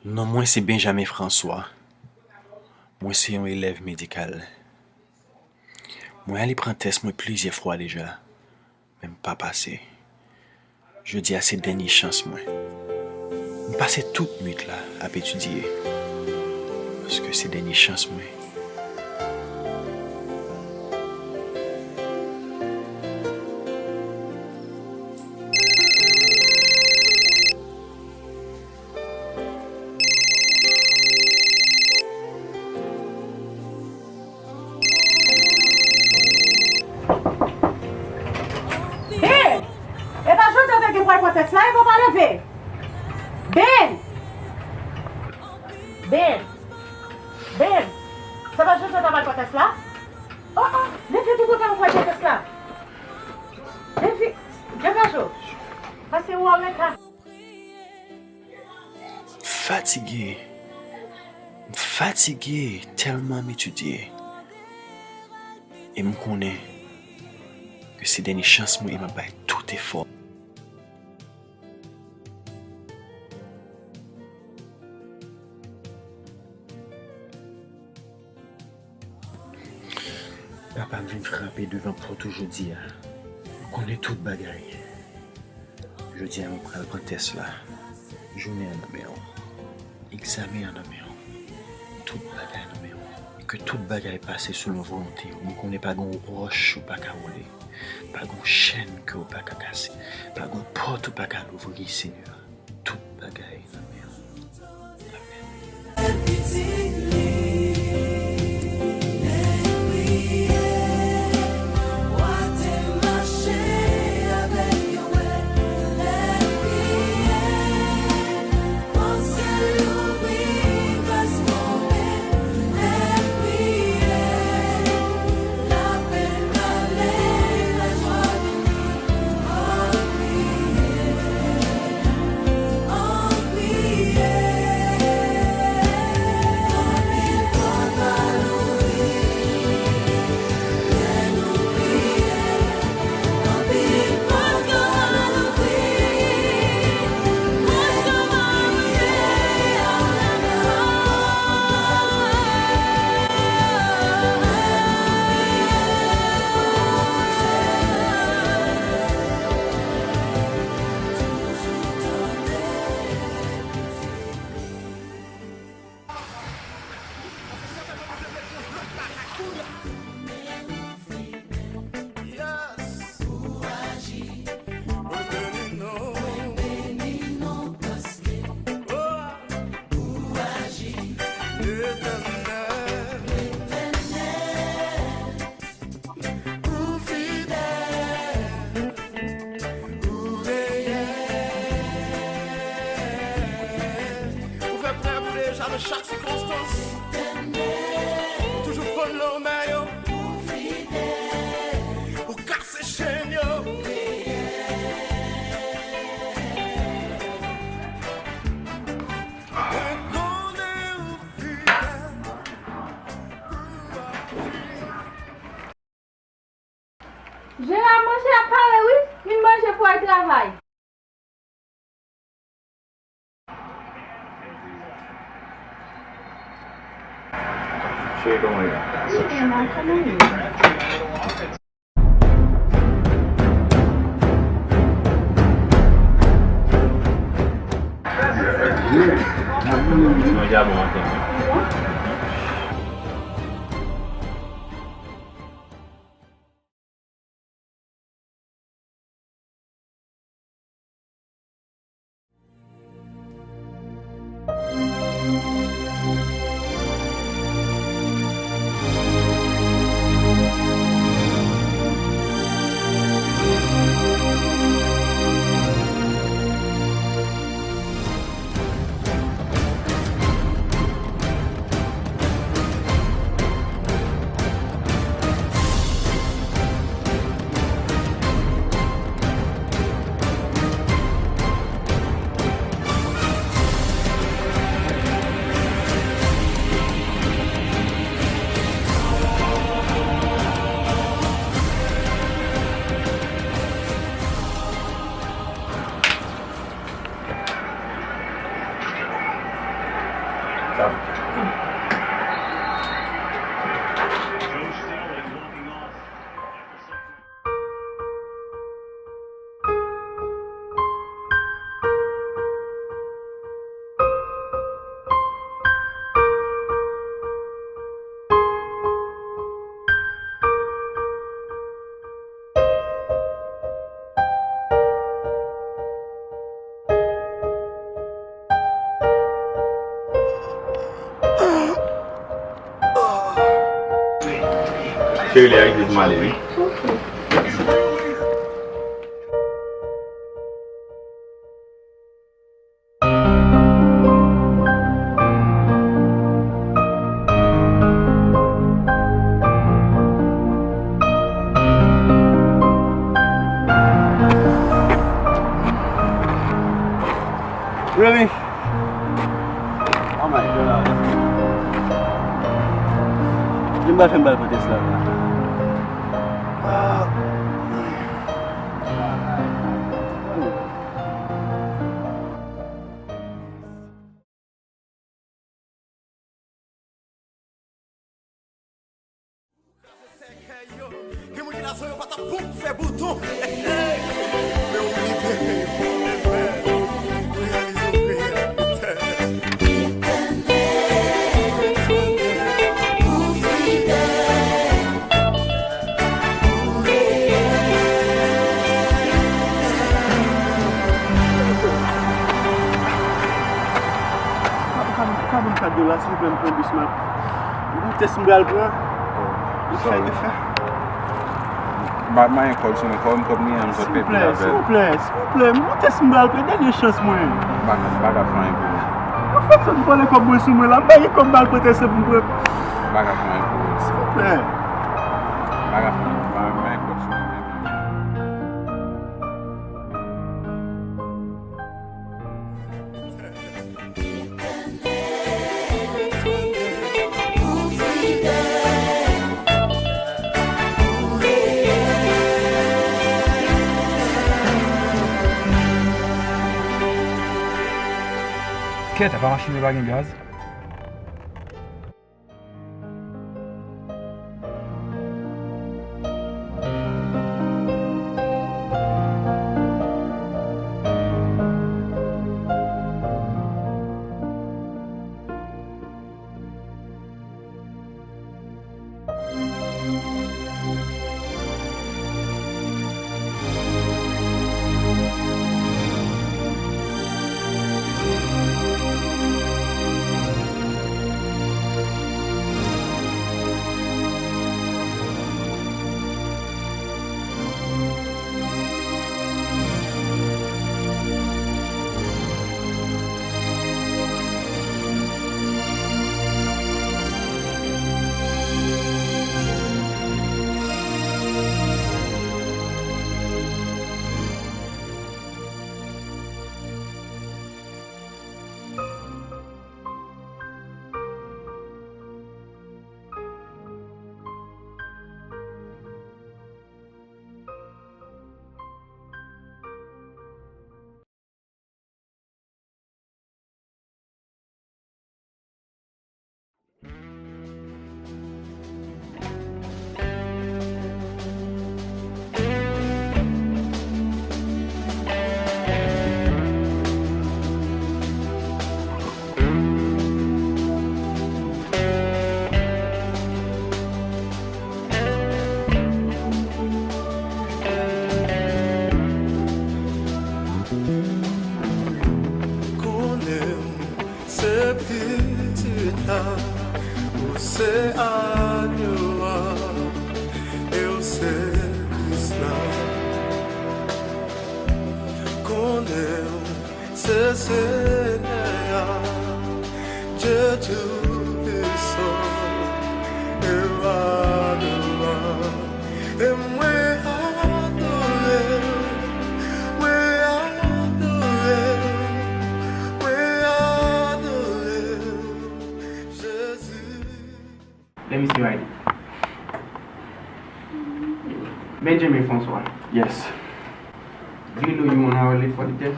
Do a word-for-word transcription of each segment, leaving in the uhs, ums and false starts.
Non mwen se Benjamin François. Mwen se yon elèv medikal. Mwen ale pran tès mwen plizyè fwa deja, men m pa pase. Jodi a se dènye chans mwen. M pase tout nwit la ap etidye, paske se dènye chans mwen. Ben! E pa jodi a w te gen pou al pran tès la, epi w pa leve? Ben! Ben! Ben! Se pa jodi a w t ap al pran tès la? Oh, oh! Leve tou, pou w al pran tès la! Leve! Degaje w! Pase ou an reta! M fatige. M fatige tèlman m etidye. E m konnen ke se dènye chans mwen e m ap bay tout efò. Papa m vin frape devan pòt ou jodi a. M konnen tout bagay. Jodi a mwen pral pran tès la. Jounen an nan men w. Egzamen an nan men w. Tout bagay nan men w. E ke tout bagay pase selon volonte w. Mwen konnen pa gen yon wòch ou pa ka woule. Pa gen yon chèn ke w pa ka kase. Pa gen yon pòt ou pa ka louvri, Senyè. Tout bagay nan men w. Amèn. Ou fidèl, ou reyèl. Ou fè prèv ou deja nan chak sikonstans. Ou toujou fò nan men yo. Ou kase chèn yo. Mwen konnen ou fidèl. Jera, manje a pare wi, vin manje pou w al travay. Cheri, kòman w ye? Byen, ma, kòman w ye? Ti manje a bon maten, wi. Cheri, li a rive pou m ale, wi. Remy. Oh my God. Li m pral fè m bal pran tès la. Gen moun ki nan zon yo pa t ap bon pou fè bouton. Men w rive, ou reyalize w reyèl. Ka ban m kat dola, silvouplè, m pran bis, m ap. Yon tès m pral pran. Li fè, li fè. M pa manyen kòb sou mwen, kòb, kòb m genyen an, m sot pepe avè l. Silvouplè, silvouplè, silvouplè, yon tès m pral pran, dènye chans mwen. M pa, m pa ka fè anyen pou ou. Anfèt, sa m vòlè kòb mwen sou mwen la, m pa gen kòb m al pran tès la pou m pran. M pa ka fè anyen pou ou. Silvouplè. M pa ka fè anyen, m pa manyen kòb sou mwen. Kèt, apa machin yo pa gen gaz? Konnen w se pitit la, ou se agno a, e w se Kris la. Konnen w se Senyè a, Dye Toupisan, e w adorab. E mwen adore w, mwen adore w, mwen adore w, Jezi. Let me see right. Benjamin François. Yes. Do you know you won our late for the test?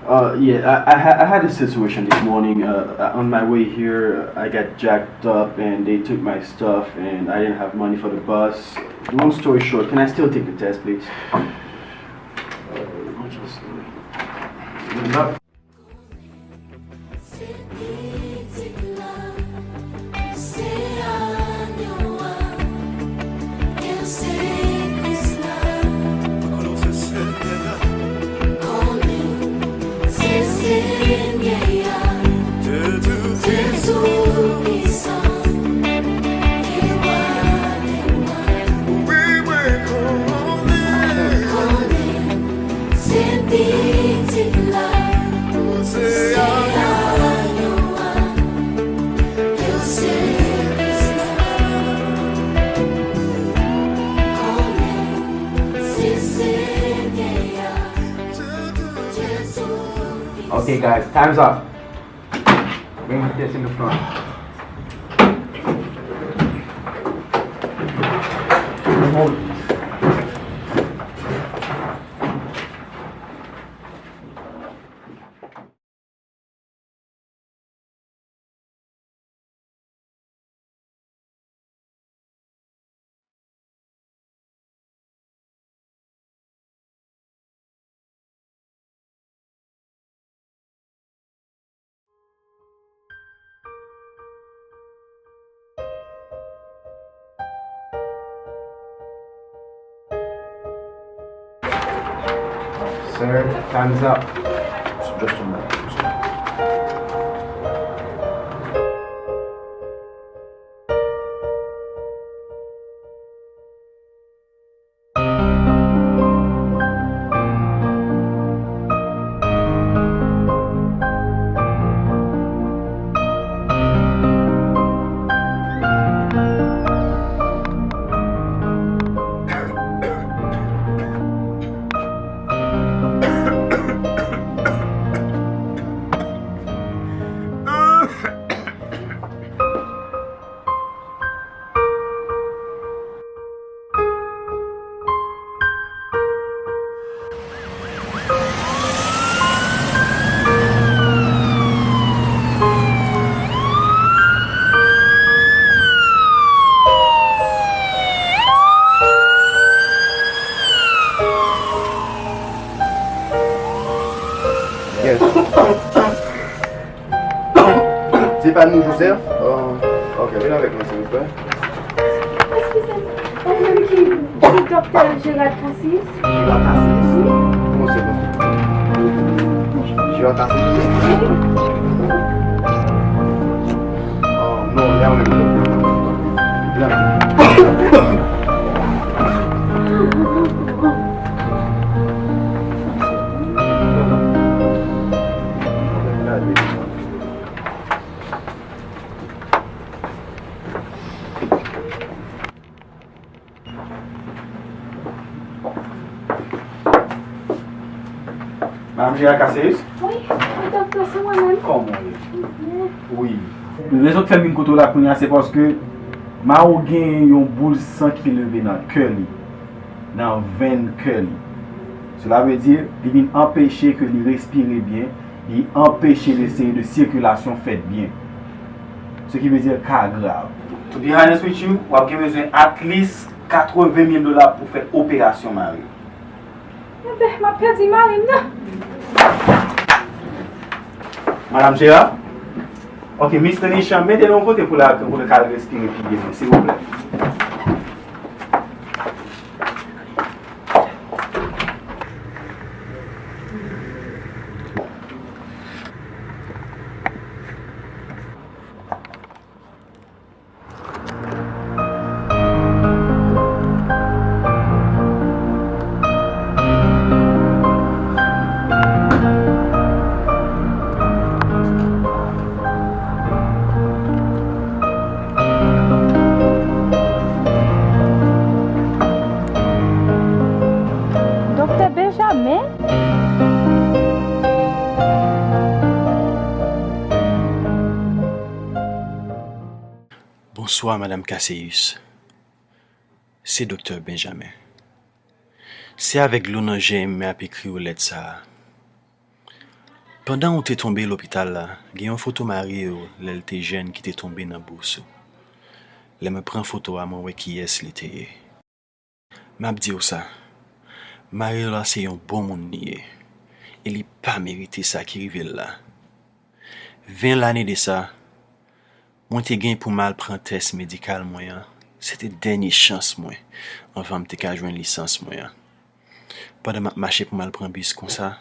Uh, yeah, I, I, ha- I had a situation this morning. Uh, uh, on my way here, I got jacked up and they took my stuff and I didn't have money for the bus. Long story short, can I still take the test, please? Uh, Okay, guys, time's up. Bring the kids in the front. Sir, time's up. Just a moment. Yes. Se pa nou, Joseph? Euh, ok, vin avèk mwen, silvouplè. Eskize m, ou menm ki, ki Doktè Gérard Cassius? Gérard Cassius? Wi. Kòman se, kòman se? Gérard Cassius? Wi. Oh, non, lè ou menm. Lè. Madanm Gérard Cassius? Wi, wi, doktè, se mwen menm. Kòman w ye? Byen. Wi. Rezon k fè m vin kote w la kounye a, se paske mari w gen yon boul san ki leve nan kè li, nan venn kè li. Sela vle di, li vin anpeche ke li respire byen, li anpeche le seri de sikilasyon fèt byen. Ce qui veut dire ka grav. To be honest with you, w ap gen bezwen at least katreven mil dola pou fè operasyon mari w. Enben, m ap pèdi mari m nan. Madanm Gérard? Ok, Mister Nishan, mete l yon kote pou l, pou l ka al respire pi byen, silvouplè. Doktè Benjamin? Bonswa, Madanm Cassius. Se Doktè Benjamin. Se avèk dlo nan je m mwen ap ekri w lèt sa a. Pandan ou te tonbe lopital la, gen yon foto mari w lè l te jèn ki te tonbe nan bous ou. Lè mwen pran foto a, mwen wè kiyès li te ye. M ap di w sa, mari w la se yon bon moun li ye, e li pa merite sa ki rive l la. Ven lane de sa, mwen te gen pou m al pran tès medikal mwen an. Se te dènye chans mwen anvan m te ka jwenn lisans mwen an. Pandan m ap mache pou m al pran bis konsa,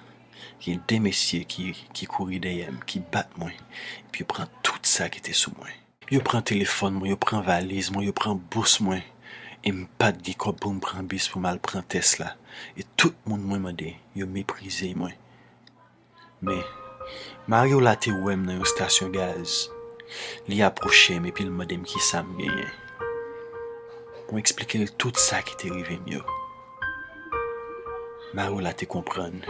gen de mesye ki, ki kouri dèyè m, ki bat mwen, epi yo pran tout sa ki te sou mwen. Yo pran telefòn mwen, yo pran valiz mwen, yo pran bous mwen, e m pa t gen kòb pou m pran bis pou m al pran tès la, e tout moun mwen mande, yo meprize mwen. Men, mari w la te wè m nan yon estasyon gaz. Li apwoche m epi l mande m kisa m genyen. Mwen eksplike l tout sa ki te rive m yo. Mari w la te konprann.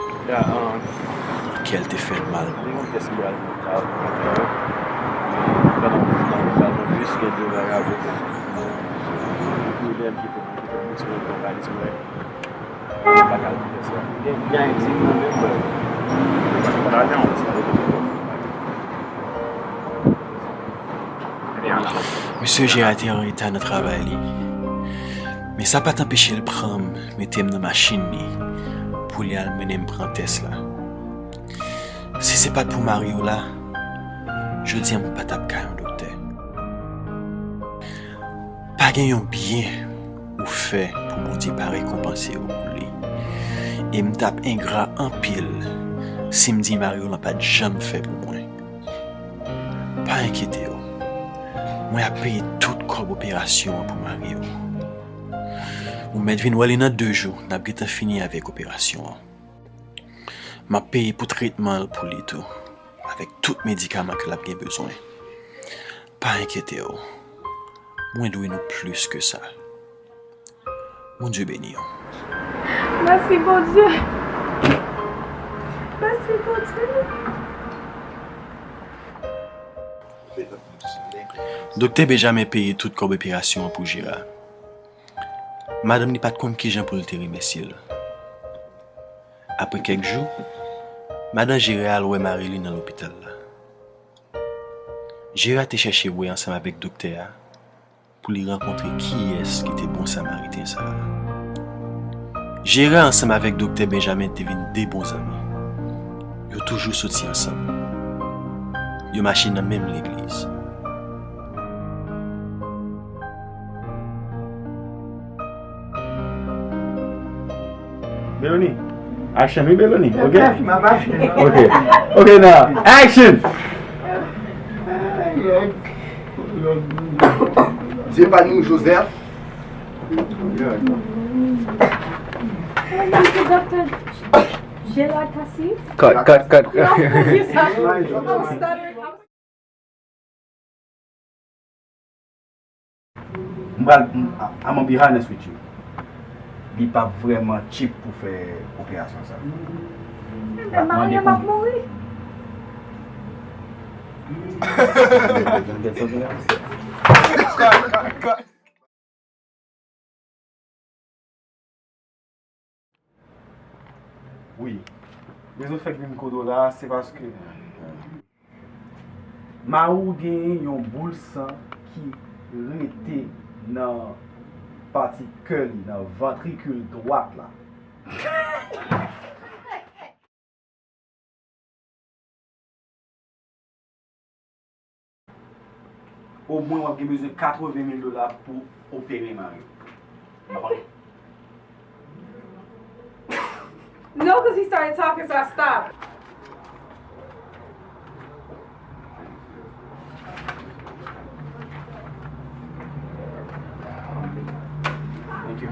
Kè l te fè l mal pou mwen. Mesye Jera te an reta nan travay li, men sa pa t anpeche l pran m, mete m nan machin li pou li al mennen m pran tès la. Si se pa t pou mari w la, jodi a m pa t ap ka yon doktè. Pa gen yon byen ou fè pou Bondye pa rekonpanse w pou li. E m t ap engra anpil si m di mari w lan pa t janm fè pou mwen. Pa enkyete w. Mwen ap peye tout kòb operasyon an pou mari w. Ou mèt vin wè li nan de jou, n ap gentan fini avèk operasyon an. M ap peye pou tretman l pou li tou, avèk tout medikaman ke l ap gen bezwen. Pa enkyete w. Mwen dwe nou plis ke sa. Bondye beni w. Mèsi, Bondye. Mèsi, Bondye. Doktè Benjamin peye tout kòb operasyon an pou Jera. Madanm li pa t konn kijan pou l te remèsye l. Apre kèk jou, madan Jera al wè mari li nan lopital la. Jera te chèche wè ansanm avèk doktè a pou li rankontre kiyès ki te bon Samariten sa a. Jera ansanm avèk doktè Benjamin te vin de bon zanmi. Yo toujou soti ansanm. Yo mache nan menm legliz. Melanie, action wi Melanie, ok? Ok, ok now, action! Dieupano Joseph. Cut, cut, cut. M pral, m, I'm gonna be honest with you. Li p ap vrèman cheap pou fè operasyon sa. Mwen menm, m ap mouri. Wi. Rezon fèk vin kote w la, se paske mari w genyen yon boul san ki rete nan pati kè li, nan vantrikil dwat la. Omwen w ap gen bezwen katreven mil dola pou opere mari w. No, 'cause he started talking, so I stopped. Thank you.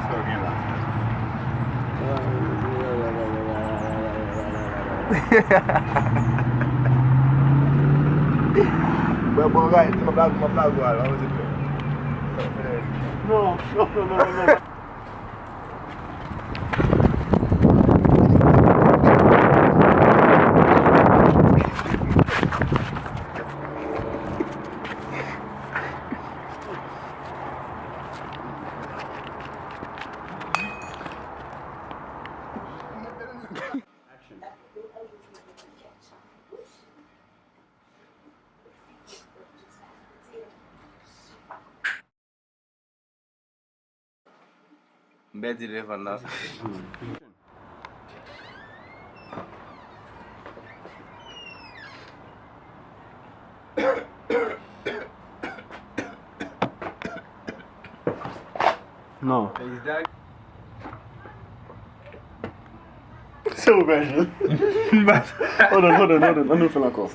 Sa w gen la? Mwen bon, guys, m ap lage, m ap lage w la, non, se vre. Non, non, non, non, non. M pèdi telefòn nan. Non. Se ou, Benji. Hold on, hold on, hold on. Ann nou fè l ankò.